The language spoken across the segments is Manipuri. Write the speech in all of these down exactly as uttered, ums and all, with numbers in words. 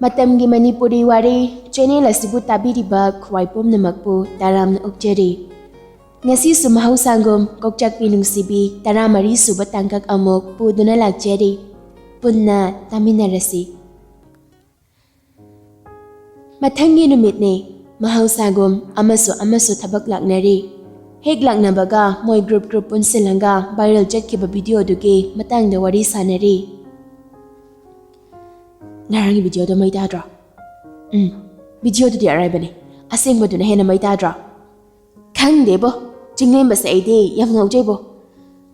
ꯃꯇꯝꯒꯤ ꯃꯅꯤꯄꯨꯔꯤ ꯋꯥꯔꯤ ꯆꯦꯅꯦꯜ ꯑꯁꯤꯕꯨ ꯇꯥꯕꯤꯔꯤꯕ ꯈ꯭ꯋꯥꯏ ꯄꯨꯝꯅꯃꯛꯄꯨ ꯇꯔꯥꯝꯅ ꯑꯣꯛꯆꯔꯤ꯫ ꯉꯁꯤꯁꯨ ꯃꯍꯧꯁꯥꯒꯨꯝ ꯀꯣꯛꯆꯥꯛꯄꯤ ꯅꯨꯡꯁꯤꯕꯤ ꯇꯔꯥꯃꯔꯤ ꯁꯨꯕ ꯇꯥꯡꯀꯛ ꯑꯃꯨꯛ ꯄꯨꯗꯨꯅ ꯂꯥꯛꯆꯔꯤ꯫ ꯄꯨꯟꯅ ꯇꯥꯃꯤꯟꯅꯔꯁꯤ꯫ ꯃꯊꯪꯒꯤ ꯅꯨꯃꯤꯠꯅꯦ꯫ ꯃꯍꯧꯁꯥꯒꯨꯝ ꯑꯃꯁꯨ ꯑꯃꯁꯨ ꯊꯕꯛ ꯂꯥꯛꯅꯔꯤ꯫ ꯍꯦꯛ ꯂꯥꯛꯅꯕꯒ ꯃꯣꯏ ꯒ꯭ꯔꯨꯞ ꯒ꯭ꯔꯨꯞ ꯄꯨꯟꯁꯤꯜꯂꯒ ꯚꯥꯏꯔꯦꯜ ꯆꯠꯈꯤꯕ ꯚꯤꯗꯤꯑꯣꯗꯨꯒꯤ ꯃꯇꯥꯡꯗ ꯋꯥꯔꯤ ꯁꯥꯟꯅꯔꯤ꯫ ꯉꯔꯥꯡꯒꯤ ꯚꯤꯗꯤꯑꯣꯗꯣ ꯃꯩ ꯇꯥꯗ꯭ꯔꯣ? ꯎꯝ, ꯚꯤꯗꯤꯑꯣꯗꯨꯗꯤ ꯑꯔꯥꯏꯕꯅꯦ, ꯑꯁꯦꯡꯕꯗꯨꯅ ꯍꯦꯟꯅ ꯃꯩ ꯇꯥꯗ꯭ꯔꯣ? ꯈꯪꯗꯦꯕꯣ, ꯆꯤꯡꯂꯦꯝꯕꯁꯦ ꯑꯩꯗꯤ ꯌꯥꯝ ꯉꯥꯎꯖꯩꯕꯣ꯫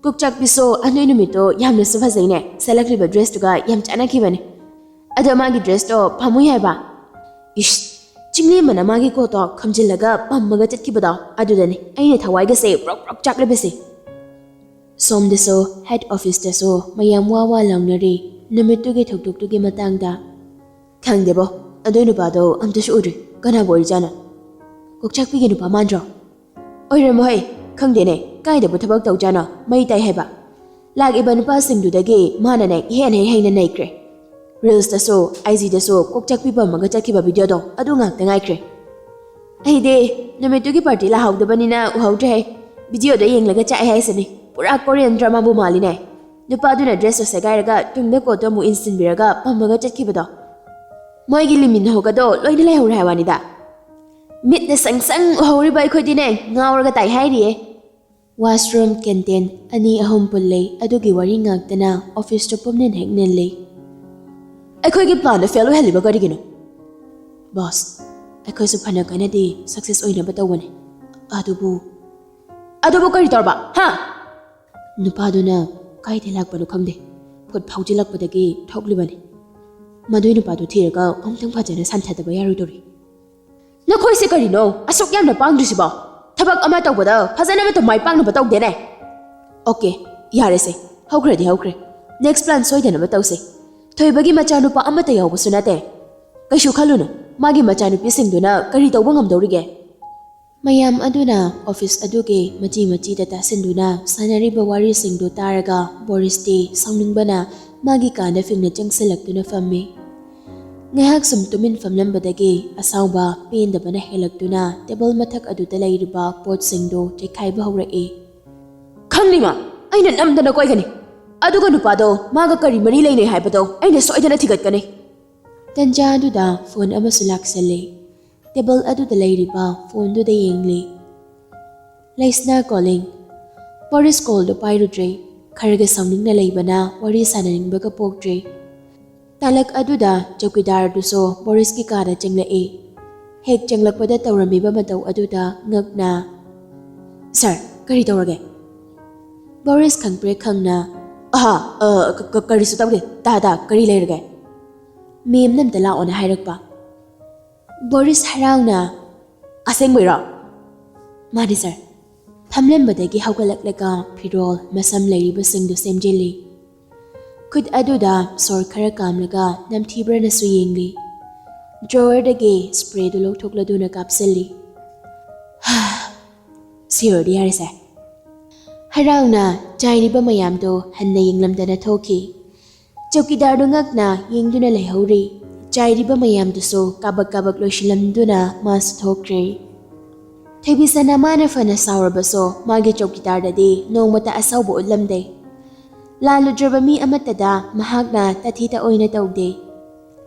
ꯀꯣꯛꯆꯥꯛꯄꯤꯁꯨ ꯑꯗꯨꯏ ꯅꯨꯃꯤꯠꯇꯣ ꯌꯥꯝꯅꯁꯨ ꯐꯖꯩꯅꯦ, ꯁꯦꯠꯂꯛꯂꯤꯕ ꯗ꯭ꯔꯦꯁꯇꯨꯒ ꯌꯥꯝ ꯆꯥꯟꯅꯈꯤꯕꯅꯦ꯫ ꯑꯗꯣ ꯃꯥꯒꯤ ꯗ꯭ꯔꯦꯁꯇꯣ ꯄꯥꯝꯃꯨꯏ ꯍꯥꯏꯕ꯫ ꯏꯁ, ꯆꯤꯡꯂꯦꯝꯕꯅ ꯃꯥꯒꯤ ꯀꯣꯠꯇꯣ ꯈꯝꯖꯤꯜꯂꯒ ꯄꯝꯃꯒ ꯆꯠꯈꯤꯕꯗꯣ, ꯑꯗꯨꯗꯅꯦ ꯑꯩꯅ ꯊꯋꯥꯏꯒꯁꯦ ꯕ꯭ꯔꯣꯛ ꯕ꯭ꯔꯣꯛ ꯆꯥꯛꯂꯤꯕꯁꯦ꯫ ꯁꯣꯝꯗꯁꯨ ꯍꯦꯗ ꯑꯣꯐꯤꯁꯇꯁꯨ ꯃꯌꯥꯝ ꯋꯥ ꯋꯥ ꯂꯥꯎꯅꯔꯤ ꯅꯨꯃꯤꯠꯇꯨꯒꯤ ꯊꯧꯗꯣꯛꯇꯨꯒꯤ ꯃꯇꯥꯡꯗ꯫ ꯈꯪꯗꯦꯕꯣ, ꯑꯗꯨ ꯅꯨꯄꯥꯗꯣ ꯑꯝꯇꯁꯨ ꯎꯗ꯭ꯔꯤ꯫ ꯀꯅꯥꯕꯨ ꯑꯣꯏꯔꯤꯖꯥꯠꯅꯣ? ꯀꯣꯛꯆꯥꯛꯄꯤꯒꯤ ꯅꯨꯄꯥ ꯃꯥꯟꯗ꯭ꯔꯣ? ꯑꯣꯏꯔꯝꯃꯣꯏ, ꯈꯪꯗꯦꯅꯦ, ꯀꯥꯏꯗꯕꯨ ꯊꯕꯛ ꯇꯧꯖꯥꯠꯅꯣ? ꯃꯩ ꯇꯥꯏ ꯍꯥꯏꯕ꯫ ꯂꯥꯛꯏꯕ ꯅꯨꯄꯥꯁꯤꯡꯗꯨꯗꯒꯤ ꯃꯥꯅꯅꯦ ꯏꯍꯦꯟ ꯍꯦꯛ ꯍꯦꯟꯅ ꯅꯩꯈ꯭ꯔꯦ꯫ ꯔꯤꯜꯁꯇꯁꯨ, ꯑꯥꯏꯖꯤꯗꯁꯨ ꯀꯣꯛꯆꯥꯛꯄꯤ ꯄꯝꯃꯒ ꯆꯠꯈꯤꯕ ꯚꯤꯗꯤꯑꯣꯗꯣ ꯑꯗꯨ ꯉꯥꯛꯇ ꯉꯥꯏꯈ꯭ꯔꯦ꯫ ꯑꯩꯗꯤ ꯅꯨꯃꯤꯠꯇꯨꯒꯤ ꯄꯥꯔꯇꯤ ꯂꯥꯛꯍꯧꯗꯕꯅꯤꯅ ꯎꯍꯧꯗ꯭ꯔꯦ꯫ ꯚꯤꯗꯤꯑꯣꯗ ꯌꯦꯡꯂꯒ ꯆꯥꯛꯑꯦ ꯍꯥꯏꯁꯤꯅꯤ꯫ ꯄꯨꯔꯥ ꯀꯣꯔꯤꯌꯟ ꯗ꯭ꯔꯃꯥꯕꯨ ꯃꯥꯜꯂꯤꯅꯦ꯫ ꯅꯨꯄꯥꯗꯨꯅ ꯗ꯭ꯔꯦꯁꯇꯣ ꯁꯦꯒꯥꯏꯔꯒ ꯇꯨꯡꯗ ꯀꯣꯠꯇꯣ ꯑꯃꯨꯛ ꯏꯟꯁꯤꯟꯕꯤꯔꯒ ꯄꯝꯃꯒ ꯆꯠꯈꯤꯕꯗꯣ꯫ ꯃꯣꯏꯒꯤ ꯂꯤꯃꯤꯟ ꯍꯧꯒꯗꯣ ꯂꯣꯏꯅ ꯂꯩꯍꯧꯔꯦ ꯍꯥꯏ ꯋꯥꯅꯤꯗ꯫ ꯃꯤꯠꯅ ꯁꯪ ꯁꯪ ꯎꯍꯧꯔꯤꯕ ꯑꯩꯈꯣꯏꯗꯤꯅꯦ ꯉꯥꯎꯔꯒ ꯇꯥꯏ ꯍꯥꯏꯔꯤꯌꯦ꯫ ꯋꯥꯁꯔꯨꯝ, ꯀꯦꯟꯇꯤꯟ ꯑꯅꯤ ꯑꯍꯨꯝ ꯄꯨꯜꯂꯦ꯫ ꯑꯗꯨꯒꯤ ꯋꯥꯔꯤ ꯉꯥꯛꯇꯅ ꯑꯣꯐꯤꯁꯇ ꯄꯨꯝꯅꯤꯟ ꯍꯦꯛ ꯅꯤꯜꯂꯤ꯫ ꯑꯩꯈꯣꯏꯒꯤ ꯄ꯭ꯂꯥꯟꯗꯣ ꯐꯦꯜ ꯑꯣꯏꯍꯜꯂꯤꯕ ꯀꯔꯤꯒꯤꯅꯣ? ꯕꯣꯁ, ꯑꯩꯈꯣꯏꯁꯨ ꯐꯅ ꯀꯟꯅꯗꯤ ꯁꯛꯁꯦꯁ ꯑꯣꯏꯅꯕ ꯇꯧꯕꯅꯦ, ꯑꯗꯨꯕꯨ ꯑꯗꯨꯕꯨ ꯀꯔꯤ ꯇꯧꯔꯕ? ꯍꯥ? ꯅꯨꯄꯥꯗꯨꯅ ꯀꯥꯏꯗ ꯂꯥꯛꯄꯅꯣ ꯈꯪꯗꯦ, ꯐꯨꯠ ꯐꯥꯎꯖꯤꯜꯂꯛꯄꯗꯒꯤ ꯊꯣꯛꯂꯤꯕꯅꯤ꯫ ꯃꯗꯨꯏ ꯅꯨꯄꯥꯗꯨ ꯊꯤꯔꯒ ꯑꯃꯨꯛꯇꯪ ꯐꯖꯅ ꯁꯟꯊꯗꯕ ꯌꯥꯔꯣꯏꯗꯧꯔꯤ꯫ ꯅꯈꯣꯏꯁꯦ ꯀꯔꯤꯅꯣ ꯑꯁꯨꯛ ꯌꯥꯝꯅ ꯄꯥꯡꯗ꯭ꯔꯤꯁꯤꯕꯣ? ꯊꯕꯛ ꯑꯃ ꯇꯧꯕꯗ ꯐꯖꯅ ꯑꯃꯇ ꯃꯥꯏ ꯄꯥꯛꯅꯕ ꯇꯧꯗꯦꯅꯦ꯫ ꯑꯣꯀꯦ, ꯌꯥꯔꯦꯁꯦ, ꯍꯧꯈ꯭ꯔꯗꯤ ꯍꯧꯈ꯭ꯔꯦ꯫ ꯅꯦꯛꯁ ꯄ꯭ꯂꯥꯟ ꯁꯣꯏꯗꯅꯕ ꯇꯧꯁꯦ꯫ ꯊꯣꯏꯕꯒꯤ ꯃꯆꯥꯅꯨꯄꯥ ꯑꯃꯠꯇ ꯌꯥꯎꯕꯁꯨ ꯅꯠꯇꯦ꯫ ꯀꯩꯁꯨ ꯈꯜꯂꯨꯅꯨ, ꯃꯥꯒꯤ ꯃꯆꯥꯅꯨꯄꯤꯁꯤꯡꯗꯨꯅ ꯀꯔꯤ ꯇꯧꯕ ꯉꯝꯗꯧꯔꯤꯒꯦ? ꯃꯌꯥꯝ ꯑꯗꯨꯅ ꯑꯣꯐꯤꯁ ꯑꯗꯨꯒꯤ ꯃꯆꯤ ꯃꯆꯤꯗ ꯇꯥꯁꯤꯟꯗꯨꯅ ꯁꯥꯟꯅꯔꯤꯕ ꯋꯥꯔꯤꯁꯤꯡꯗꯨ ꯇꯥꯔꯒ ꯕꯣꯔꯤꯁꯇꯤ ꯁꯥꯎꯅꯤꯡꯕꯅ ꯃꯥꯒꯤ ꯀꯥꯗ ꯐꯤꯡꯅ ꯆꯪꯁꯤꯜꯂꯛꯇꯨꯅ ꯐꯝꯃꯤ꯫ ꯉꯥꯏꯍꯥꯛ ꯁꯨꯝ ꯇꯨꯃꯤꯟ ꯐꯝꯂꯝꯕꯗꯒꯤ ꯑꯁꯥꯎꯕ ꯄꯦꯟꯗꯕꯅ ꯍꯦꯜꯂꯛꯇꯨꯅ ꯇꯦꯕꯜ ꯃꯊꯛ ꯑꯗꯨꯗ ꯂꯩꯔꯤꯕ ꯄꯣꯠꯁꯤꯡꯗꯨ ꯆꯩꯈꯥꯏꯕ ꯍꯧꯔꯛꯏ꯫ "ꯈꯪꯂꯤꯃ, ꯑꯩꯅ ꯅꯝꯗꯅ ꯀꯣꯏꯒꯅꯤ꯫ ꯑꯗꯨꯒ ꯅꯨꯄꯥꯗꯣ ꯃꯥꯒ ꯀꯔꯤ ꯃꯔꯤ ꯂꯩꯅꯩ ꯍꯥꯏꯕꯗꯣ ꯑꯩꯅ ꯁꯣꯏꯗꯅ ꯊꯤꯒꯠꯀꯅꯤ꯫" ꯇꯟꯖꯥ ꯑꯗꯨꯗ ꯐꯣꯟ ꯑꯃꯁꯨ ꯂꯥꯛꯁꯜꯂꯦ꯫ ꯇꯦꯕꯜ ꯑꯗꯨꯗ ꯂꯩꯔꯤꯕ ꯐꯣꯟꯗꯨꯗ ꯌꯦꯡꯂꯤ꯫ "ꯂꯩꯁꯅꯥ calling꯫" ꯕꯣꯔꯤꯁ ꯀꯣꯜꯗꯨ ꯄꯥꯏꯔꯨꯗ꯭ꯔꯦ꯫ ꯈꯔꯒ ꯁꯥꯎꯅꯤꯡꯅ ꯂꯩꯕꯅ ꯋꯥꯔꯤ ꯁꯥꯟꯅꯅꯤꯡꯕꯒ ꯄꯣꯛꯇ꯭ꯔꯦ꯫ ꯇꯥꯂꯛ ꯑꯗꯨꯗ ꯆꯧꯀꯤꯗꯥꯔꯗꯨꯁꯨ ꯕꯣꯔꯤꯁꯀꯤ ꯀꯥꯗ ꯆꯪꯂꯛꯏ꯫ ꯍꯦꯛ ꯆꯪꯂꯛꯄꯗ ꯇꯧꯔꯝꯃꯤꯕ ꯃꯇꯧ ꯑꯗꯨꯗ ꯉꯛꯅ, "ꯁꯥꯔ, ꯀꯔꯤ ꯇꯧꯔꯒꯦ?" ꯕꯣꯔꯤꯁ ꯈꯪꯄ꯭ꯔꯦꯛ ꯈꯪꯅ, "ꯑꯍꯥ, ꯑ, ꯀ-, ꯀ-, ꯀꯔꯤꯁꯨ ꯇꯧꯗꯦ꯫ ꯇꯥ, ꯇꯥ, ꯀꯔꯤ ꯂꯩꯔꯒꯦ?" "ꯃꯦꯝꯅ ꯑꯝꯇ ꯂꯥꯛꯑꯣꯅ ꯍꯥꯏꯔꯛꯄ꯫" ꯕꯣꯔꯤꯁ ꯍꯔꯥꯎꯅ, "ꯑꯁꯦꯡꯕꯩꯔꯣ?" "ꯃꯥꯅꯤ ꯁꯥꯔ꯫" ꯐꯝꯂꯝꯕꯗꯒꯤ ꯍꯧꯒꯠꯂꯛꯂꯒ ꯐꯤꯔꯣꯜ, ꯃꯁꯝ ꯂꯩꯔꯤꯕꯁꯤꯡꯗꯨ ꯁꯦꯝꯖꯤꯜꯂꯤ꯫ ꯈꯨꯠ ꯑꯗꯨꯗ ꯁꯣꯔ ꯈꯔ ꯀꯥꯝꯂꯒ ꯅꯝꯊꯤꯕ꯭ꯔꯅꯁꯨ ꯌꯦꯡꯂꯤ꯫ ꯗ꯭ꯔꯣꯋꯔꯗꯒꯤ ꯁ꯭ꯄ꯭ꯔꯦꯗꯨ ꯂꯧꯊꯣꯛꯂꯗꯨꯅ ꯀꯥꯞꯁꯤꯜꯂꯤ꯫ "ꯍꯥ, ꯁꯤ ꯑꯣꯏꯔꯗꯤ ꯌꯥꯔꯦꯁꯦ꯫" ꯍꯔꯥꯎꯅ ꯆꯥꯏꯔꯤꯕ ꯃꯌꯥꯝꯗꯣ ꯍꯟꯅ ꯌꯦꯡꯂꯝꯗꯅ ꯊꯣꯛꯈꯤ꯫ ꯆꯧꯀꯤꯗꯥꯔꯗꯨ ꯉꯛꯅ ꯌꯦꯡꯗꯨꯅ ꯂꯩꯍꯧꯔꯤ꯫ ꯆꯥꯏꯔꯤꯕ ꯃꯌꯥꯝꯗꯨꯁꯨ ꯀꯥꯕꯛ ꯀꯥꯕꯛ ꯂꯣꯏꯁꯤꯜꯂꯝꯗꯨꯅ ꯃꯥꯁꯨ ꯊꯣꯛꯈ꯭ꯔꯦ꯫ ꯊꯣꯏꯕꯤꯁꯅꯥ ꯃꯥꯅ ꯐꯅ ꯁꯥꯎꯔꯕꯁꯨ ꯃꯥꯒꯤ ꯆꯧꯀꯤꯗꯥꯔꯗꯗꯤ ꯅꯣꯡꯃꯇ ꯑꯁꯥꯎꯕ ꯎꯠꯂꯝꯗꯦ꯫ ꯂꯥꯜꯂꯨꯗ꯭ꯔꯕ ꯃꯤ ꯑꯃꯠꯇꯗ ꯃꯍꯥꯛꯅ ꯇꯥꯊꯤ ꯇꯥꯑꯣꯏꯅ ꯇꯧꯗꯦ꯫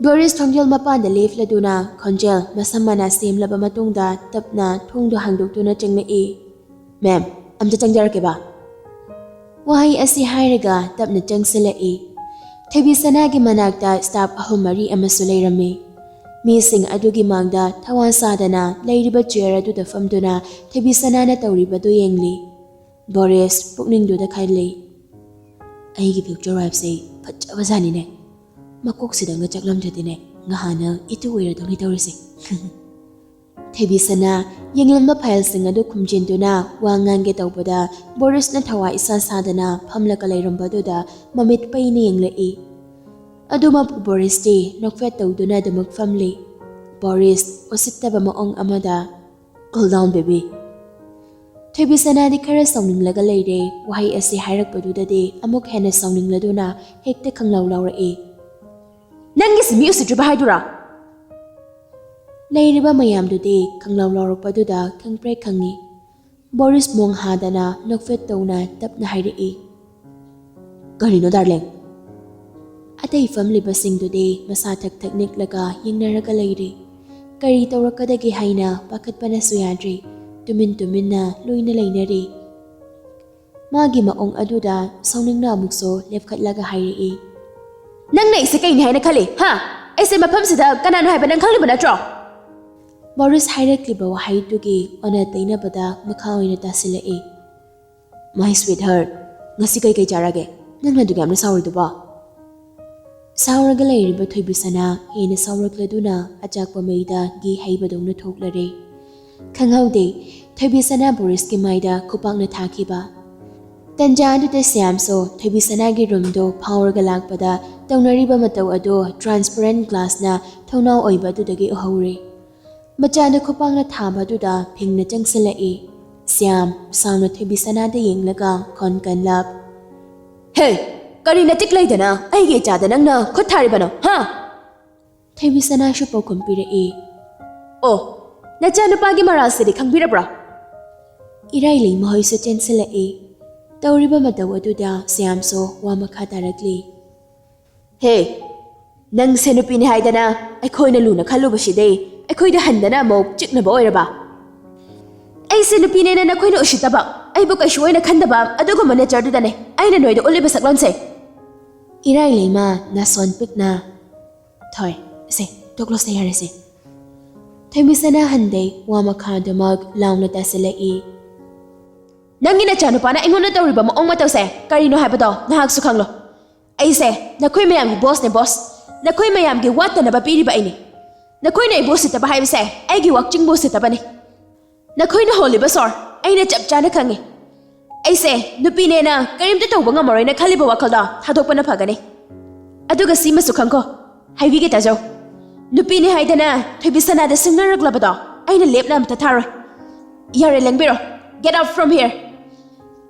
ꯕꯣꯔꯤꯁ ꯊꯣꯡꯖꯦꯜ ꯃꯄꯥꯟꯗ ꯂꯦꯞꯂꯗꯨꯅ ꯈꯣꯟꯖꯦꯜ ꯃꯁꯝ ꯃꯅꯥ ꯁꯦꯝꯂꯕ ꯃꯇꯨꯡꯗ ꯇꯞꯅ ꯊꯣꯡꯗꯨ ꯍꯥꯡꯗꯣꯛꯇꯨꯅ ꯆꯪꯂꯛꯏ꯫ "ꯃꯦꯝ, ꯑꯝꯇ ꯆꯪꯖꯔꯛꯀꯦꯕ꯫" ꯋꯥꯍꯩ ꯑꯁꯤ ꯍꯥꯏꯔꯒ ꯇꯞꯅ ꯆꯪꯁꯤꯜꯂꯛꯏ꯫ ꯊꯣꯏꯕꯤꯁꯅꯥꯒꯤ ꯃꯅꯥꯛꯇ ꯁ꯭ꯇꯥꯐ ꯑꯍꯨꯝ ꯃꯔꯤ ꯑꯃꯁꯨ ꯂꯩꯔꯝꯃꯤ꯫ ꯃꯤꯁꯤꯡ ꯑꯗꯨꯒꯤ ꯃꯥꯡꯗ ꯊꯋꯥ ꯁꯥꯗꯅ ꯂꯩꯔꯤꯕ ꯆꯤꯌꯔ ꯑꯗꯨꯗ ꯐꯝꯗꯨꯅ ꯊꯣꯏꯕꯤꯁꯅꯥꯅ ꯇꯧꯔꯤꯕꯗꯨ ꯌꯦꯡꯂꯤ꯫ ꯕꯣꯔꯤꯁ ꯄꯨꯛꯅꯤꯡꯗꯨꯗ ꯈꯜꯂꯤ, "ꯑꯩꯒꯤ ꯐ꯭ꯌꯨꯆꯔ ꯋꯥꯏꯐꯁꯦ ꯐꯖꯕꯖꯥꯠꯅꯤꯅꯦ꯫ ꯃꯀꯣꯛꯁꯤꯗꯪꯒ ꯆꯥꯛꯂꯝꯗ꯭ꯔꯗꯤꯅꯦ, ꯉꯍꯥꯟꯅ ꯏꯇꯨ ꯑꯣꯏꯔꯗꯧꯅꯤ ꯇꯧꯔꯤꯁꯦ꯫" ꯊꯣꯏꯕꯤꯁꯅꯥ ꯌꯦꯡꯂꯝꯕ ꯐꯥꯏꯜꯁꯤꯡ ꯑꯗꯨ ꯈꯨꯝꯖꯤꯟꯗꯨꯅ ꯋꯥ ꯉꯥꯡꯒꯦ ꯇꯧꯕꯗ ꯕꯣꯔꯤꯁꯅ ꯊꯋꯥ ꯏꯁꯥ ꯁꯥꯗꯅ ꯐꯝꯂꯒ ꯂꯩꯔꯝꯕꯗꯨꯗ ꯃꯃꯤꯠ ꯄꯩꯅ ꯌꯦꯡꯂꯛꯏ꯫ ꯑꯗꯨꯃꯛꯄꯨ ꯕꯣꯔꯤꯁꯇꯤ ꯅꯣꯛꯐꯦꯠ ꯇꯧꯗꯨꯅ ꯑꯗꯨꯃꯛ ꯐꯝꯂꯤ꯫ ꯕꯣꯔꯤꯁ ꯎꯁꯤꯠꯇꯕ ꯃꯑꯣꯡ ꯑꯃꯗ, "Cool down, baby꯫" ꯊꯣꯏꯕꯤꯁꯅꯥꯗꯤ ꯈꯔ ꯁꯥꯎꯅꯤꯡꯂꯒ ꯂꯩꯔꯦ꯫ ꯋꯥꯍꯩ ꯑꯁꯤ ꯍꯥꯏꯔꯛꯄꯗꯨꯗꯗꯤ ꯑꯃꯨꯛ ꯍꯦꯟꯅ ꯁꯥꯎꯅꯤꯡꯂꯗꯨꯅ ꯍꯦꯛꯇ ꯈꯪꯂꯥꯎ ꯂꯥꯎꯔꯛꯏ꯫ ꯅꯪꯒꯤꯁꯤ ꯃꯤ ꯎꯁꯤꯠꯇ꯭ꯔꯤꯕ ꯍꯥꯏꯗꯨꯔꯥ? ꯂꯩꯔꯤꯕ ꯃꯌꯥꯝꯗꯨꯗꯤ ꯈꯪꯂꯥꯎ ꯂꯥꯎꯔꯛꯄꯗꯨꯗ ꯈꯪꯄ꯭ꯔꯦꯛ ꯈꯪꯉꯤ꯫ ꯕꯣꯔꯤꯁ ꯃꯣꯡ ꯍꯥꯗꯅ ꯅꯣꯛꯐꯦꯠ ꯇꯧꯅ ꯇꯞꯅ ꯍꯥꯏꯔꯛꯏ, "ꯀꯔꯤꯅꯣ ꯗꯥꯔꯂꯤꯡ?" ꯑꯇꯩ ꯐꯝꯂꯤꯕꯁꯤꯡꯗꯨꯗꯤ ꯃꯁꯥ ꯊꯛ ꯊꯛ ꯅꯤꯛꯂꯒ ꯌꯦꯡꯅꯔꯒ ꯂꯩꯔꯤ꯫ ꯀꯔꯤ ꯇꯧꯔꯛꯀꯗꯒꯦ ꯍꯥꯏꯅ ꯄꯥꯈꯠꯄꯅꯁꯨ ꯌꯥꯗ꯭ꯔꯤ꯫ ꯇꯨꯃꯤꯟ ꯇꯨꯃꯤꯟꯅ ꯂꯣꯏꯅ ꯂꯩꯅꯔꯤ꯫ ꯃꯥꯒꯤ ꯃꯑꯣꯡ ꯑꯗꯨꯗ ꯁꯥꯎꯅꯤꯡꯅ ꯑꯃꯨꯛꯁꯨ ꯂꯦꯞꯈꯠꯂꯒ ꯍꯥꯏꯔꯛꯏ, "ꯅꯪꯅ ꯑꯩꯁꯦ ꯀꯩꯅꯤ ꯍꯥꯏꯅ ꯈꯜꯂꯤ? ꯍꯥ? ꯑꯩꯁꯦ ꯃꯐꯝꯁꯤꯗ ꯀꯅꯥꯅꯣ ꯍꯥꯏꯕ ꯅꯪ ꯈꯪꯂꯤꯕ ꯅꯠꯇ꯭ꯔꯣ?" ꯕꯣꯔꯤꯁ ꯍꯥꯏꯔꯛꯂꯤꯕ ꯋꯥꯍꯩꯗꯨꯒꯤ ꯑꯣꯟꯅ ꯇꯩꯅꯕꯗ ꯃꯈꯥ ꯑꯣꯏꯅ ꯇꯥꯁꯤꯜꯂꯛꯏ, "My sweetheart, ꯉꯁꯤ ꯀꯩꯀꯩ ꯆꯥꯔꯒꯦ? ꯅꯪꯅ ꯑꯗꯨꯛ ꯌꯥꯝꯅ ꯁꯥꯎꯔꯤꯗꯨꯕꯣ?" ꯁꯥꯎꯔꯒ ꯂꯩꯔꯤꯕ ꯊꯣꯏꯕꯤꯁꯅꯥ ꯍꯦꯟꯅ ꯁꯥꯎꯔꯛꯂꯗꯨꯅ ꯑꯆꯥꯛꯄ ꯃꯩꯗ ꯘꯤ ꯍꯩꯕꯗꯧꯅ ꯊꯣꯛꯂꯔꯦ꯫ ꯈꯪꯍꯧꯗꯦ, ꯊꯣꯏꯕꯤꯁꯅꯥ ꯕꯣꯔꯤꯁꯀꯤ ꯃꯥꯏꯗ ꯈꯨꯄꯥꯛꯅ ꯊꯥꯈꯤꯕ꯫ ꯇꯟꯖꯥ ꯑꯗꯨꯗ ꯁ꯭ꯌꯥꯝꯁꯨ ꯊꯣꯏꯕꯤꯁꯅꯥꯒꯤ ꯔꯨꯝꯗꯨ ꯐꯥꯎꯔꯒ ꯂꯥꯛꯄꯗ ꯇꯧꯅꯔꯤꯕ ꯃꯇꯧ ꯑꯗꯨ transparent glassꯅ ꯊꯣꯡꯅꯥꯎ ꯑꯣꯏꯕ ꯑꯗꯨꯗꯒꯤ ꯎꯍꯧꯔꯦ꯫ ꯃꯆꯥꯗ ꯈꯨꯄꯥꯛꯅ ꯊꯥꯕ ꯑꯗꯨꯗ ꯐꯤꯡꯅ ꯆꯪꯁꯤꯜꯂꯛꯏ꯫ ꯁ꯭ꯌꯥꯝ ꯁꯥꯎꯅ ꯊꯣꯏꯕꯤꯁꯅꯥꯗ ꯌꯦꯡꯂꯒ ꯈꯣꯟ ꯀꯟꯂꯞ, "ꯍꯦ, ꯀꯔꯤ ꯅꯇꯤꯛ ꯂꯩꯗꯅ ꯑꯩꯒꯤ ꯏꯆꯥꯗ ꯅꯪꯅ ꯈꯨꯠ ꯊꯥꯔꯤꯕꯅꯣ, ꯍꯥ?" ꯊꯣꯏꯕꯤꯁꯅꯥꯁꯨ ꯄꯥꯎꯈꯨꯝ ꯄꯤꯔꯛꯏ, "ꯑꯣ, ꯅꯆꯥꯅꯨꯄꯥꯒꯤ ꯃꯔꯥꯜꯁꯤꯗꯤ ꯈꯪꯕꯤꯔꯕ꯭ꯔꯥ?" ꯏꯔꯥꯏꯂꯩꯃ ꯍꯣꯏꯁꯨ ꯆꯦꯟꯁꯤꯜꯂꯛꯏ꯫ ꯇꯧꯔꯤꯕ ꯃꯇꯧ ꯑꯗꯨꯗ ꯁ꯭ꯌꯥꯝꯁꯨ ꯋꯥ ꯃꯈꯥ ꯇꯥꯔꯛꯂꯤ꯫ "ꯍꯦ, ꯅꯪꯁꯦ ꯅꯨꯄꯤꯅꯤ ꯍꯥꯏꯗꯅ ꯑꯩꯈꯣꯏꯅ ꯂꯨꯅ ꯈꯜꯂꯨꯕꯁꯤꯗꯤ ꯑꯩꯈꯣꯏꯗ ꯍꯟꯗꯅ ꯑꯃꯨꯛ ꯆꯤꯛꯅꯕ ꯑꯣꯏꯔꯕ? ꯑꯩꯁꯦ ꯅꯨꯄꯤꯅꯦꯅ ꯅꯈꯣꯏꯅ ꯎꯁꯤꯠꯇꯕ, ꯑꯩꯕꯨ ꯀꯩꯁꯨ ꯑꯣꯏꯅ ꯈꯟꯗꯕ ꯑꯗꯨꯒꯨꯝꯕ nature ꯗꯨꯗꯅꯦ ꯑꯩꯅ ꯅꯣꯏꯗ ꯎꯠꯂꯤꯕ ꯁꯛꯂꯣꯟꯁꯦ?" ꯏꯔꯥꯏꯂꯩꯃ ꯅꯥꯁꯣꯟ ꯄꯤꯛꯅ, "ꯊꯣꯏ, ꯁꯦ, ꯇꯣꯛꯂꯣꯁꯦ, ꯌꯥꯔꯦꯁꯦ꯫" ꯊꯣꯏꯃꯤꯁꯅꯥ ꯍꯟꯗꯩ ꯋꯥ ꯃꯈꯥꯗꯨꯃꯛ ꯂꯥꯎꯅ ꯇꯥꯁꯤꯜꯂꯛꯏ꯫ "ꯅꯪꯒꯤ ꯅꯆꯥꯅꯨꯄꯥꯅ ꯑꯩꯉꯣꯟꯗ ꯇꯧꯔꯤꯕ ꯃꯑꯣꯡ ꯃꯇꯧꯁꯦ ꯀꯔꯤꯅꯣ ꯍꯥꯏꯕꯗꯣ ꯅꯍꯥꯛꯁꯨ ꯈꯪꯂꯣ꯫ ꯑꯩꯁꯦ ꯅꯈꯣꯏ ꯃꯌꯥꯝꯒꯤ boss ꯅꯦ, boss꯫ ꯅꯈꯣꯏ ꯃꯌꯥꯝꯒꯤ ꯋꯥꯠꯇꯅꯕ ꯄꯤꯔꯤꯕ ꯑꯩꯅꯤ꯫ ꯅꯈꯣꯏꯅ ꯑꯩꯕꯨ ꯎꯁꯤꯠꯇꯕ ꯍꯥꯏꯕꯁꯦ ꯑꯩꯒꯤ ꯋꯥꯛꯆꯤꯡꯕꯨ ꯎꯁꯤꯠꯇꯕꯅꯤ꯫ ꯅꯈꯣꯏꯅ ꯍꯣꯜꯂꯤꯕ ꯁꯣꯔ ꯑꯩꯅ ꯆꯞ ꯆꯥꯅ ꯈꯪꯉꯤ꯫ ꯑꯩꯁꯦ ꯅꯨꯄꯤꯅꯦꯅ ꯀꯔꯤꯝꯇ ꯇꯧꯕ ꯉꯝꯃꯔꯣꯏꯅ ꯈꯜꯂꯤꯕ ꯋꯥꯈꯜꯗꯣ ꯊꯥꯗꯣꯛꯄꯅ ꯐꯒꯅꯤ꯫ ꯑꯗꯨꯒ ꯁꯤꯃꯁꯨ ꯈꯪꯈꯣ, ꯍꯥꯏꯕꯤꯒꯦ ꯇꯥꯖꯧ꯫ ꯅꯨꯄꯤꯅꯤ ꯍꯥꯏꯗꯅ ꯊꯣꯏꯕꯤꯁꯅꯥꯗ ꯁꯤꯡꯅꯔꯛꯂꯕꯗꯣ ꯑꯩꯅ ꯂꯦꯞꯅ ꯑꯝꯇ ꯊꯥꯔꯣꯏ꯫ ꯌꯥꯔꯦ, ꯂꯦꯡꯕꯤꯔꯣ꯫ Get out from here꯫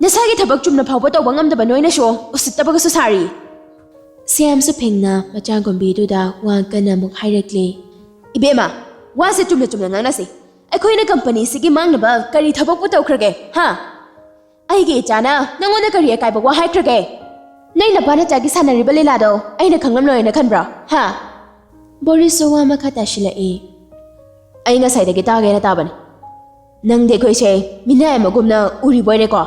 ꯅꯁꯥꯒꯤ ꯊꯕꯛ ꯆꯨꯝꯅ ꯐꯥꯎꯕ ꯇꯧꯕ ꯉꯝꯗꯕ ꯅꯣꯏꯅꯁꯨ ꯎꯁꯤꯠꯇꯕꯒꯁꯨ ꯁꯥꯔꯤ꯫" ꯁ꯭ꯌꯥꯝꯁꯨ ꯐꯦꯡꯅ ꯃꯆꯥꯒꯨꯝꯕꯤꯗꯨꯗ ꯋꯥ ꯀꯟꯅ ꯑꯃꯨꯛ ꯍꯥꯏꯔꯛꯂꯦ꯫ "ꯏꯕꯦꯝꯃ, ꯋꯥꯁꯦ ꯆꯨꯝꯅ ꯆꯨꯝꯅ ꯉꯥꯡꯅꯁꯤ꯫ ꯑꯩꯈꯣꯏꯅ ꯀꯝꯄꯅꯤꯁꯤꯒꯤ ꯃꯥꯡꯅꯕ ꯀꯔꯤ ꯊꯕꯛꯄꯨ ꯇꯧꯈ꯭ꯔꯒꯦ, ꯍꯥ? ꯑꯩꯒꯤ ꯏꯆꯥꯅ ꯅꯪꯉꯣꯟꯗ ꯀꯔꯤ ꯑꯀꯥꯏꯕ ꯋꯥ ꯍꯥꯏꯈ꯭ꯔꯒꯦ? ꯅꯪ ꯅꯄꯥ ꯅꯆꯥꯒꯤ ꯁꯥꯟꯅꯔꯤꯕ ꯂꯤꯂꯥꯗꯣ ꯑꯩꯅ ꯈꯪꯂꯝꯂꯣꯏꯅ ꯈꯟꯕ꯭ꯔꯣ, ꯍꯥ?" ꯕꯣꯔꯤꯁꯁꯨ ꯋꯥ ꯃꯈꯥ ꯇꯥꯁꯤꯜꯂꯛꯏ꯫ "ꯑꯩ ꯉꯁꯥꯏꯗꯒꯤ ꯇꯥꯒꯦꯅ ꯇꯥꯕꯅꯤ꯫ ꯅꯪꯗꯤ ꯑꯩꯈꯣꯏꯁꯦ ꯃꯤꯅꯥꯏ ꯑꯃꯒꯨꯝꯅ ꯎꯔꯤꯕꯣꯏꯔꯦꯀꯣ?"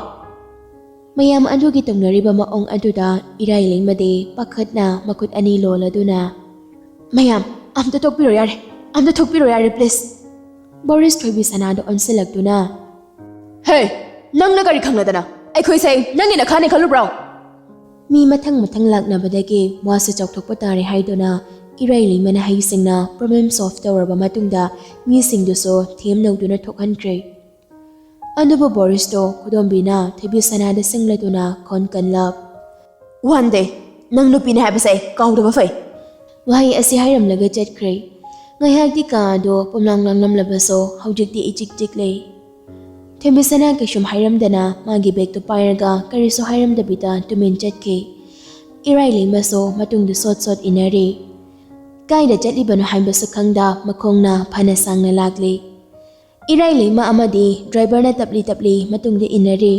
ꯃꯌꯥꯝ ꯑꯗꯨꯒꯤ ꯇꯧꯅꯔꯤꯕ ꯃꯑꯣꯡ ꯑꯗꯨꯗ ꯏꯔꯥꯏ ꯂꯩꯃꯗꯤ ꯄꯥꯈꯠꯅ ꯃꯈꯨꯠ ꯑꯅꯤ ꯂꯣꯜꯂꯗꯨꯅ, "ꯃꯌꯥꯝ, ꯑꯝꯇ ꯇꯣꯛꯄꯤꯔꯣ ꯌꯥꯔꯦ, ꯑꯝꯇ ꯊꯣꯛꯄꯤꯔꯣ ꯌꯥꯔꯦ, please!" ꯕꯣꯔꯤꯁ ꯊꯣꯏꯕꯤꯁꯅꯥꯗ ꯑꯣꯟꯁꯤꯜꯂꯛꯇꯨꯅ, "ꯍꯦ, ꯅꯪꯅ ꯀꯔꯤ ꯈꯪꯂꯗꯅ? ꯑꯩꯈꯣꯏꯁꯦ ꯅꯪꯒꯤ ꯅꯈꯥꯅꯦ ꯈꯜꯂꯨꯕ꯭ꯔꯣ?" ꯃꯤ ꯃꯊꯪ ꯃꯊꯪ ꯂꯥꯛꯅꯕꯗꯒꯤ ꯋꯥꯁꯨ ꯆꯥꯎꯊꯣꯛꯄ ꯇꯥꯔꯦ ꯍꯥꯏꯗꯨꯅ ꯏꯔꯥꯏ ꯂꯩꯃꯅ ꯍꯩꯁꯤꯡꯅ problem solve ꯇꯧꯔꯕ ꯃꯇꯨꯡꯗ ꯃꯤꯁꯤꯡꯗꯨꯁꯨ ꯊꯦꯝ ꯅꯧꯗꯨꯅ ꯊꯣꯛꯍꯟꯈ꯭ꯔꯦ꯫ ꯑꯗꯨꯕꯨ ꯕꯣꯔꯤꯁꯇꯣ ꯈꯨꯗꯣꯝꯕꯤꯅ ꯊꯣꯏꯕꯤꯁꯅꯥꯗ ꯁꯤꯡꯂꯗꯨꯅ ꯈꯣꯟ ꯀꯟꯂꯞ, "One day, ꯅꯪ ꯅꯨꯄꯤꯅꯦ ꯍꯥꯏꯕꯁꯦ ꯀꯥꯎꯗꯕ ꯐꯩ!" ꯋꯥꯍꯩ ꯑꯁꯤ ꯍꯥꯏꯔꯝꯂꯒ ꯆꯠꯈ꯭ꯔꯦ꯫ ꯉꯥꯏꯍꯥꯛꯇꯤ ꯀꯥ ꯑꯗꯣ ꯄꯨꯝꯂꯥꯡ ꯂꯥꯡꯂꯝꯂꯕꯁꯨ ꯍꯧꯖꯤꯛꯇꯤ ꯏꯆꯤꯛ ꯆꯤꯛꯂꯦ꯫ ꯊꯣꯏꯕꯤꯁꯅꯥ ꯀꯩꯁꯨꯝ ꯍꯥꯏꯔꯝꯗꯅ ꯃꯥꯒꯤ ꯕꯦꯒꯇꯨ ꯄꯥꯏꯔꯒ ꯀꯔꯤꯁꯨ ꯍꯥꯏꯔꯝꯗꯕꯤꯗ ꯇꯨꯃꯤꯟ ꯆꯠꯈꯤ꯫ ꯏꯔꯥꯏ ꯂꯩꯃꯁꯨ ꯃꯇꯨꯡꯗ ꯁꯣꯠ ꯁꯣꯠ ꯏꯟꯅꯔꯤ꯫ ꯀꯥꯏꯗ ꯆꯠꯂꯤꯕꯅꯣ ꯍꯥꯏꯕꯁꯨ ꯈꯪꯗ ꯃꯈꯣꯡꯅ ꯐꯅ ꯁꯥꯡꯅ ꯂꯥꯛꯂꯤ꯫ ꯏꯔꯥꯏ ꯂꯩꯃ ꯑꯃꯗꯤ ꯗ꯭ꯔꯥꯏꯚꯔꯅ ꯇꯞꯂꯤ ꯇꯞꯂꯤ ꯃꯇꯨꯡꯗ ꯏꯟꯅꯔꯤ꯫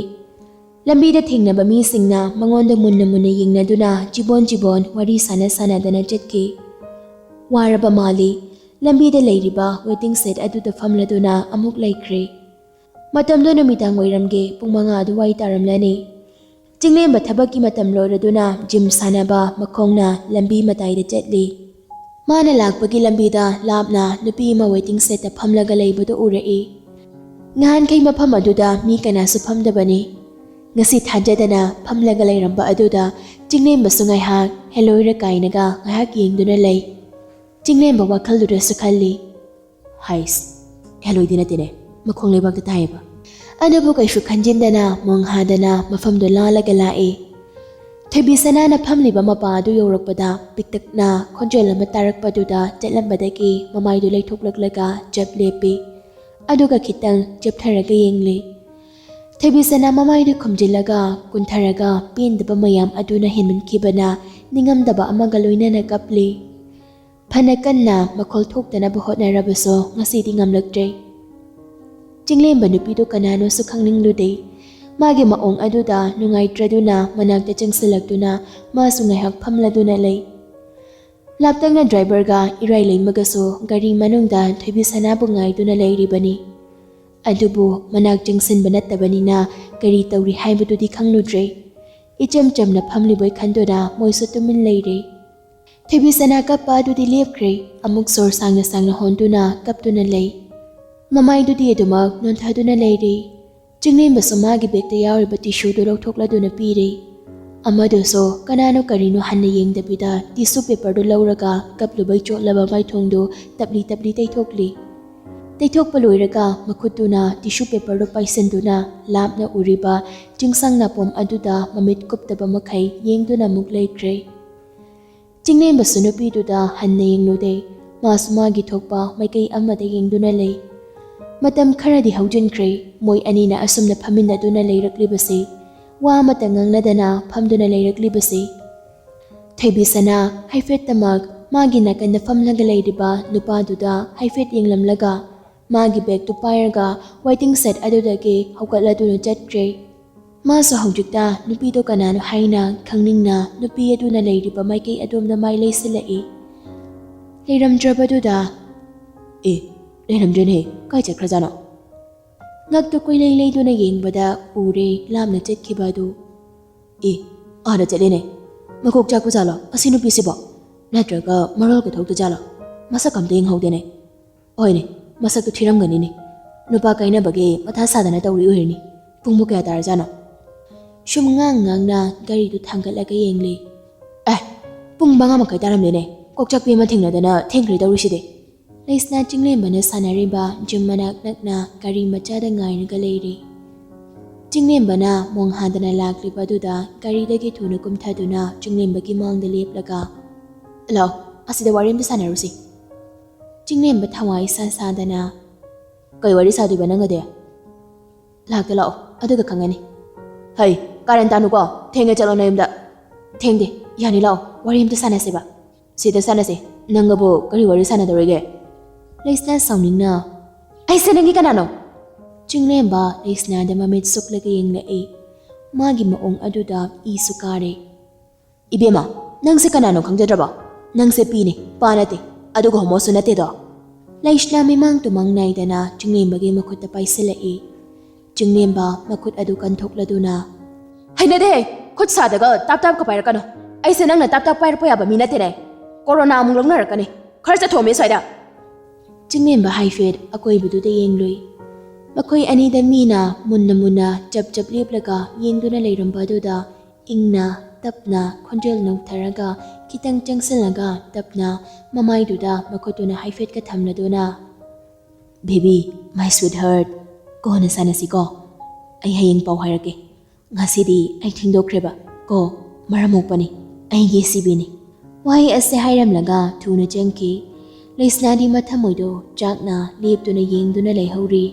ꯂꯝꯕꯤꯗ ꯊꯦꯡꯅꯕ ꯃꯤꯁꯤꯡꯅ ꯃꯉꯣꯟꯗ ꯃꯨꯟꯅ ꯃꯨꯟꯅ ꯌꯦꯡꯅꯗꯨꯅ ꯆꯤꯕꯣꯟ ꯆꯤꯕꯣꯟ ꯋꯥꯔꯤ ꯁꯥꯟꯅ ꯁꯥꯟꯅꯗꯅ ꯆꯠꯈꯤ꯫ ꯋꯥꯔꯕ ꯃꯥꯜꯂꯤ꯫ ꯂꯝꯕꯤꯗ ꯂꯩꯔꯤꯕ waiting shed ꯑꯗꯨꯗ ꯐꯝꯂꯗꯨꯅ ꯑꯃꯨꯛ ꯂꯩꯈ꯭ꯔꯦ꯫ ꯃꯇꯝꯗꯣ ꯅꯨꯃꯤꯗꯥꯡ ꯋꯥꯏꯔꯝꯒꯤ ꯄꯨꯡ ꯃꯉꯥ ꯑꯗꯨꯋꯥꯏ ꯇꯥꯔꯝꯂꯅꯤ꯫ ꯆꯤꯡꯂꯦꯝꯕ ꯊꯕꯛꯀꯤ ꯃꯇꯝ ꯂꯣꯏꯔꯗꯨꯅ gym ꯁꯥꯟꯅꯕ ꯃꯈꯣꯡꯅ ꯂꯝꯕꯤ ꯃꯇꯥꯏꯗ ꯆꯠꯂꯤ꯫ ꯃꯥꯅ ꯂꯥꯛꯄꯒꯤ ꯂꯝꯕꯤꯗ ꯂꯥꯞꯅ ꯅꯨꯄꯤ ꯑꯃ waiting shedꯇ ꯐꯝꯂꯒ ꯂꯩꯕꯗꯨ ꯎꯔꯛꯏ꯫ ꯅꯍꯥꯟꯈꯩ ꯃꯐꯝ ꯑꯗꯨꯗ ꯃꯤ ꯀꯅꯥꯁꯨ ꯐꯝꯗꯕꯅꯤ꯫ ꯉꯁꯤ ꯊꯥꯖꯗꯅ ꯐꯝꯂꯒ ꯂꯩꯔꯝꯕ ꯑꯗꯨꯗ ꯆꯤꯡꯂꯦꯝꯕꯁꯨ ꯉꯥꯏꯍꯥꯛ ꯍꯦꯜꯂꯣꯏꯔ ꯀꯥꯏꯅꯒ ꯉꯥꯏꯍꯥꯛ ꯌꯦꯡꯗꯨꯅ ꯂꯩ꯫ ꯆꯤꯡꯂꯦꯝꯕ ꯋꯥꯈꯜꯗꯨꯗꯁꯨ ꯈꯜꯂꯤ, "ꯍꯥꯏꯁ, ꯍꯦꯜꯂꯣꯏꯗꯤ ꯅꯠꯇꯦꯅꯦ, ꯃꯈꯣꯡ ꯂꯩꯕꯥꯛꯇ ꯇꯥꯏꯌꯦꯕ"꯫ ꯑꯗꯨꯕꯨ ꯀꯩꯁꯨ ꯈꯟꯖꯤꯟꯗꯅ ꯃꯣꯡ ꯍꯥꯗꯅ ꯃꯐꯝꯗꯨ ꯂꯥꯜꯂꯒ ꯂꯥꯛꯏ꯫ ꯊꯣꯏꯕꯤꯁꯅꯥꯅ ꯐꯝꯂꯤꯕ ꯃꯄꯥ ꯑꯗꯨ ꯌꯧꯔꯛꯄꯗ ꯄꯤꯛꯇꯛꯅ ꯈꯣꯟꯖꯦꯜ ꯑꯃ ꯇꯥꯔꯛꯄꯗꯨꯗ ꯆꯠꯂꯝꯕꯗꯒꯤ ꯃꯃꯥꯏꯗꯨ ꯂꯩꯊꯣꯛꯂꯛꯂꯒ ꯆꯞ ꯂꯦꯞꯄꯤ꯫ ꯑꯗꯨꯒ ꯈꯤꯇꯪ ꯆꯦꯞꯊꯔꯒ ꯌꯦꯡꯂꯤ꯫ ꯊꯣꯏꯕꯤꯁꯅꯥ ꯃꯃꯥꯏꯗꯨ ꯈꯨꯝꯖꯤꯜꯂꯒ ꯀꯨꯟꯊꯔꯒ ꯄꯦꯟꯗꯕ ꯃꯌꯥꯝ ꯑꯗꯨꯅ ꯍꯦꯟꯃꯟꯈꯤꯕꯅ ꯅꯤꯡꯉꯝꯗꯕ ꯑꯃꯒ ꯂꯣꯏꯅꯅ ꯀꯞꯂꯤ꯫ ꯐꯅ ꯀꯟꯅ ꯃꯈꯣꯜ ꯊꯣꯛꯇꯅꯕ ꯍꯣꯠꯅꯔꯕꯁꯨ ꯉꯁꯤꯗꯤ ꯉꯝꯂꯛꯇ꯭ꯔꯦ꯫ ꯆꯤꯡꯂꯦꯝꯕ ꯅꯨꯄꯤꯗꯨ ꯀꯅꯥꯅꯣꯁꯨ ꯈꯪꯅꯤꯡꯂꯨꯗꯦ꯫ ꯃꯥꯒꯤ ꯃꯑꯣꯡ ꯑꯗꯨꯗ ꯅꯨꯡꯉꯥꯏꯇ꯭ꯔꯗꯨꯅ ꯃꯅꯥꯛꯇ ꯆꯪꯁꯤꯜꯂꯛꯇꯨꯅ ꯃꯥꯁꯨ ꯉꯥꯏꯍꯥꯛ ꯐꯝꯂꯗꯨꯅ ꯂꯩ꯫ ꯂꯥꯞꯇꯛꯅ ꯗ꯭ꯔꯥꯏꯚꯔꯒ ꯏꯔꯥꯏ ꯂꯩꯃꯒꯁꯨ ꯒꯥꯔꯤ ꯃꯅꯨꯡꯗ ꯊꯣꯏꯕꯤ ꯁꯅꯥꯕꯨ ꯉꯥꯏꯗꯨꯅ ꯂꯩꯔꯤꯕꯅꯤ꯫ ꯑꯗꯨꯕꯨ ꯃꯅꯥꯛ ꯆꯪꯁꯤꯟꯕ ꯅꯠꯇꯕꯅꯤꯅ ꯀꯔꯤ ꯇꯧꯔꯤ ꯍꯥꯏꯕꯗꯨꯗꯤ ꯈꯪꯂꯨꯗ꯭ꯔꯦ꯫ ꯏꯆꯝ ꯆꯝꯅ ꯐꯝꯂꯤꯕꯣꯏ ꯈꯟꯗꯨꯅ ꯃꯣꯏꯁꯨ ꯇꯨꯃꯤꯟ ꯂꯩꯔꯦ꯫ ꯊꯣꯏꯕꯤ ꯁꯅꯥ ꯀꯞꯄ ꯑꯗꯨꯗꯤ ꯂꯦꯞꯈ꯭ꯔꯦ꯫ ꯑꯃꯨꯛ ꯁꯣꯔ ꯁꯥꯡꯅ ꯁꯥꯡꯅ ꯍꯣꯟꯗꯨꯅ ꯀꯞꯇꯨꯅ ꯂꯩ꯫ ꯃꯃꯥꯏꯗꯨꯗꯤ ꯑꯗꯨꯃꯛ ꯅꯣꯟꯊꯗꯨꯅ ꯂꯩꯔꯦ꯫ ꯆꯤꯡꯂꯦꯝꯕꯁꯨ ꯃꯥꯒꯤ ꯕꯦꯒꯇ ꯌꯥꯎꯔꯤꯕ ꯇꯤꯁꯨꯗꯨ ꯂꯧꯊꯣꯛꯂꯗꯨꯅ ꯄꯤꯔꯦ꯫ ꯑꯃꯗꯨꯁꯨ ꯀꯅꯥꯅꯣ ꯀꯔꯤꯅꯣ ꯍꯟꯅ ꯌꯦꯡꯗꯕꯤꯗ ꯇꯤꯁꯨ ꯄꯦꯄꯔꯗꯨ ꯂꯧꯔꯒ ꯀꯞꯂꯨꯕꯩ ꯆꯣꯠꯂꯕ ꯃꯥꯏꯊꯣꯡꯗꯨ ꯇꯞꯂꯤ ꯇꯞꯂꯤ ꯇꯩꯊꯣꯛꯂꯤ꯫ ꯇꯩꯊꯣꯛꯄ ꯂꯣꯏꯔꯒ ꯃꯈꯨꯠꯇꯨꯅ ꯇꯤꯁꯨ ꯄꯦꯄꯔꯗꯨ ꯄꯥꯏꯁꯤꯟꯗꯨꯅ ꯂꯥꯞꯅ ꯎꯔꯤꯕ ꯆꯤꯡꯁꯥꯡ ꯅꯥꯄꯣꯝ ꯑꯗꯨꯗ ꯃꯃꯤꯠ ꯀꯨꯞꯇꯕ ꯃꯈꯩ ꯌꯦꯡꯗꯨꯅ ꯑꯃꯨꯛ ꯂꯩꯈ꯭ꯔꯦ꯫ ꯆꯤꯡꯂꯦꯝꯕꯁꯨ ꯅꯨꯄꯤꯗꯨꯗ ꯍꯟꯅ ꯌꯦꯡꯂꯨꯗꯦ꯫ ꯃꯥꯁꯨ ꯃꯥꯒꯤ ꯊꯣꯛꯄ ꯃꯥꯏꯀꯩ ꯑꯃꯗ ꯌꯦꯡꯗꯨꯅ ꯂꯩ꯫ ꯃꯇꯝ ꯈꯔꯗꯤ ꯍꯧꯖꯤꯟꯈ꯭ꯔꯦ꯫ ꯃꯣꯏ ꯑꯅꯤꯅ ꯑꯁꯨꯝꯅ ꯐꯝꯃꯤꯟꯅꯗꯨꯅ ꯂꯩꯔꯛꯂꯤꯕꯁꯤ, ꯋꯥ ꯑꯃꯠꯇ ꯉꯥꯡꯅꯗꯅ ꯐꯝꯗꯨꯅ ꯂꯩꯔꯛꯂꯤꯕꯁꯤ꯫ ꯊꯣꯏꯕꯤ ꯁꯅꯥ ꯍꯥꯏꯐꯦꯠꯇꯃꯛ ꯃꯥꯒꯤ ꯅꯥꯀꯟꯗ ꯐꯝꯂꯒ ꯂꯩꯔꯤꯕ ꯅꯨꯄꯥꯗꯨꯗ ꯍꯥꯏꯐꯦꯠ ꯌꯦꯡꯂꯝꯂꯒ ꯃꯥꯒꯤ ꯕꯦꯒꯇꯨ ꯄꯥꯏꯔꯒ ꯋꯦꯇꯤꯡ ꯁꯦꯠ ꯑꯗꯨꯗꯒꯤ ꯍꯧꯒꯠꯂꯗꯨꯅ ꯆꯠꯈ꯭ꯔꯦ꯫ ꯃꯥꯁꯨ ꯍꯧꯖꯤꯛꯇ ꯅꯨꯄꯤꯗꯣ ꯀꯅꯥꯅꯣ ꯍꯥꯏꯅ ꯈꯪꯅꯤꯡꯅ ꯅꯨꯄꯤ ꯑꯗꯨꯅ ꯂꯩꯔꯤꯕ ꯃꯥꯏꯀꯩ ꯑꯗꯣꯝꯗ ꯃꯥꯏ ꯂꯩꯁꯤꯜꯂꯛꯏ꯫ ꯂꯩꯔꯝꯗ꯭ꯔꯕꯗꯨꯗ, "ꯑꯦ, ꯂꯩꯔꯝꯗ꯭ꯔꯦꯅꯦ, ꯀꯥꯏ ꯆꯠꯈ꯭ꯔꯖꯥꯠꯅꯣ?" ꯉꯛꯇꯨ ꯀꯣꯏꯂꯩ ꯂꯩꯗꯨꯅ ꯌꯦꯡꯕꯗ ꯎꯔꯦ ꯂꯥꯞꯅ ꯆꯠꯈꯤꯕ ꯑꯗꯨ꯫ "ꯑꯦ, ꯑꯥꯗ ꯆꯠꯂꯦꯅꯦ꯫ ꯃꯀꯣꯛ ꯆꯥꯛꯄ ꯖꯥꯠꯂꯣ ꯑꯁꯤ ꯅꯨꯄꯤꯁꯤꯕꯣ? ꯅꯠꯇ꯭ꯔꯒ ꯃꯔꯣꯜꯒ ꯊꯣꯛꯇ ꯖꯥꯠꯂꯣ? ꯃꯁꯛ ꯑꯝꯇ ꯌꯦꯡꯍꯧꯗꯦꯅꯦ꯫ ꯍꯣꯏꯅꯦ, ꯃꯁꯛꯇꯨ ꯊꯤꯔꯝꯒꯅꯤꯅꯦ꯫ ꯅꯨꯄꯥ ꯀꯥꯏꯅꯕꯒꯤ ꯃꯊꯥ ꯁꯥꯗꯅ ꯇꯧꯔꯤ ꯑꯣꯏꯔꯅꯤ꯫ ꯄꯨꯡꯕꯨ ꯀꯌꯥ ꯇꯥꯔꯖꯥꯠꯅꯣ?" ꯁꯨꯝ ꯉꯥꯡ ꯉꯥꯡꯅ ꯒꯥꯔꯤꯗꯨ ꯊꯥꯡꯒꯠꯂꯒ ꯌꯦꯡꯂꯤ꯫ "ꯑꯦ, ꯄꯨꯡ ꯃꯉꯥ ꯃꯈꯥꯏ ꯇꯥꯔꯝꯂꯦꯅꯦ꯫ ꯀꯣꯛꯆꯥꯛꯄꯤ ꯑꯃ ꯊꯦꯡꯅꯗꯅ ꯊꯦꯡꯈ꯭ꯔꯦ ꯇꯧꯔꯤꯁꯤꯗꯤ꯫" ꯂꯩꯁꯅꯥ ꯆꯤꯡꯂꯦꯝꯕꯅ ꯁꯥꯟꯅꯔꯤꯕ ꯖꯤꯝ ꯃꯅꯥꯛ ꯅꯛꯅ ꯒꯥꯔꯤ ꯃꯆꯥꯗ ꯉꯥꯏꯔꯒ ꯂꯩꯔꯤ꯫ ꯆꯤꯡꯂꯦꯝꯕꯅ ꯃꯣꯡ ꯍꯥꯗꯅ ꯂꯥꯛꯂꯤꯕ ꯑꯗꯨꯗ ꯒꯥꯔꯤꯗꯒꯤ ꯊꯨꯅ ꯀꯨꯝꯊꯗꯨꯅ ꯆꯤꯡꯂꯦꯝꯕꯒꯤ ꯃꯥꯡꯗ ꯂꯦꯞꯂꯒ, "ꯂꯥꯛꯑꯣ, ꯑꯁꯤꯗ ꯋꯥꯔꯤ ꯑꯃꯇ ꯁꯥꯟꯅꯔꯨꯁꯤ꯫" ꯆꯤꯡꯂꯦꯝꯕ ꯊꯋꯥꯏ ꯏꯁꯥ ꯁꯥꯗꯅ, "ꯀꯩ ꯋꯥꯔꯤ ꯁꯥꯗꯣꯏꯕ ꯅꯪꯒꯗꯤ?" "ꯂꯥꯛꯀꯦ ꯂꯥꯛꯑꯣ, ꯑꯗꯨꯒ ꯈꯪꯉꯅꯤ꯫" "ꯍꯩ, ꯀꯥꯔꯟ ꯇꯥꯅꯨꯀꯣ, ꯊꯦꯡꯉꯦ, ꯆꯠꯂꯣ ꯅꯌꯨꯝꯗ꯫" "ꯊꯦꯡꯗꯦ, ꯌꯥꯅꯤ, ꯂꯥꯛꯑꯣ, ꯋꯥꯔꯤ ꯑꯝꯇ ꯁꯥꯟꯅꯁꯦꯕ꯫ ꯁꯤꯗ ꯁꯥꯟꯅꯁꯦ꯫ ꯅꯪꯒꯕꯨ ꯀꯔꯤ ꯋꯥꯔꯤ ꯁꯥꯟꯅꯗꯧꯔꯤꯒꯦ? ꯂꯩꯁꯅꯥ ꯁꯥꯎꯅꯤꯡꯅ, "ꯑꯩꯁꯦ ꯅꯪꯒꯤ ꯀꯅꯥꯅꯣ?" ꯆꯤꯡꯂꯦꯝꯕ ꯂꯩꯁꯅꯥꯗ ꯃꯃꯤꯠ ꯁꯨꯛꯂꯒ ꯌꯦꯡꯂꯛꯏ꯫ ꯃꯥꯒꯤ ꯃꯑꯣꯡ ꯑꯗꯨꯗ ꯏꯁꯨ ꯀꯥꯔꯦ꯫ "ꯏꯕꯦꯝꯃ, ꯅꯪꯁꯦ ꯀꯅꯥꯅꯣ ꯈꯪꯖꯗ꯭ꯔꯕꯣ? ꯅꯪꯁꯦ ꯄꯤꯅꯦ, ꯄꯥ ꯅꯠꯇꯦ, ꯑꯗꯨꯒ ꯍꯣꯃꯣꯁꯨ ꯅꯠꯇꯦꯗꯣ"꯫ ꯂꯩꯁꯅꯥ ꯃꯤꯃꯥꯡ ꯇꯨꯃꯥꯡ ꯅꯥꯏꯗꯅ ꯆꯤꯡꯂꯦꯝꯕꯒꯤ ꯃꯈꯨꯠꯇ ꯄꯥꯏꯁꯤꯜꯂꯛꯏ꯫ ꯆꯤꯡꯂꯦꯝꯕ ꯃꯈꯨꯠ ꯑꯗꯨ ꯀꯟꯊꯣꯛꯂꯗꯨꯅ, "ꯍꯩꯅꯗꯦꯍꯦ! ꯈꯨꯠ ꯁꯥꯗꯒ ꯇꯥꯞ ꯇꯥꯞꯀ ꯄꯥꯏꯔꯛꯀꯅꯨ꯫ ꯑꯩꯁꯦ ꯅꯪꯅ ꯇꯥꯞ ꯇꯥꯞ ꯄꯥꯏꯔꯛꯄ ꯌꯥꯕ ꯃꯤ ꯅꯠꯇꯦꯅꯦ꯫ ꯀꯣꯔꯣꯅꯥ ꯑꯃꯨꯛ ꯂꯧꯅꯔꯛꯀꯅꯤ꯫ ꯈꯔ ꯆꯠꯊꯣꯛꯑꯝꯃꯦ ꯁ꯭ꯋꯥꯏꯗ"꯫ ꯆꯤꯡꯂꯦꯝꯕ ꯍꯥꯏꯐꯦꯠ ꯑꯀꯣꯏꯕꯗꯨꯗ ꯌꯦꯡꯂꯨꯏ꯫ ꯃꯈꯣꯏ ꯑꯅꯤꯗ ꯃꯤꯅ ꯃꯨꯟꯅ ꯃꯨꯟꯅ ꯆꯞ ꯆꯞ ꯂꯦꯞꯂꯒ ꯌꯦꯡꯗꯨꯅ ꯂꯩꯔꯝꯕ ꯑꯗꯨꯗ ꯏꯪꯅ ꯇꯞꯅ ꯈꯣꯟꯖꯦꯜ ꯅꯧꯊꯔꯒ ꯈꯤꯇꯪ ꯆꯪꯁꯤꯜꯂꯒ ꯇꯞꯅ ꯃꯃꯥꯏꯗꯨꯗ ꯃꯈꯨꯠꯇꯨꯅ ꯍꯥꯏꯐꯦꯠꯀ ꯊꯝꯂꯗꯨꯅ, "Baby, my sweetheart, ꯀꯣꯟꯅ ꯁꯥꯟꯅꯁꯤꯀꯣ꯫ ꯑꯩ ꯍꯌꯦꯡ ꯄꯥꯎ ꯍꯥꯏꯔꯛꯀꯦ꯫ ꯉꯁꯤꯗꯤ ꯑꯩ ꯊꯦꯡꯗꯣꯛꯈ꯭ꯔꯦꯕ ꯀꯣ, ꯃꯔꯝ ꯃꯣꯛꯄꯅꯤ, ꯑꯩꯒꯤ ꯁꯤꯕꯤꯅꯤ"꯫ ꯋꯥꯍꯩ ꯑꯁꯤ ꯍꯥꯏꯔꯝꯂꯒ ꯊꯨꯅ ꯆꯦꯟꯈꯤ꯫ ꯂꯩꯁꯅꯥꯗꯤ ꯃꯊꯃꯣꯏꯗꯣ ꯆꯥꯛꯅ ꯂꯦꯞꯇꯨꯅ ꯌꯦꯡꯗꯨꯅ ꯂꯩꯍꯧꯔꯤ꯫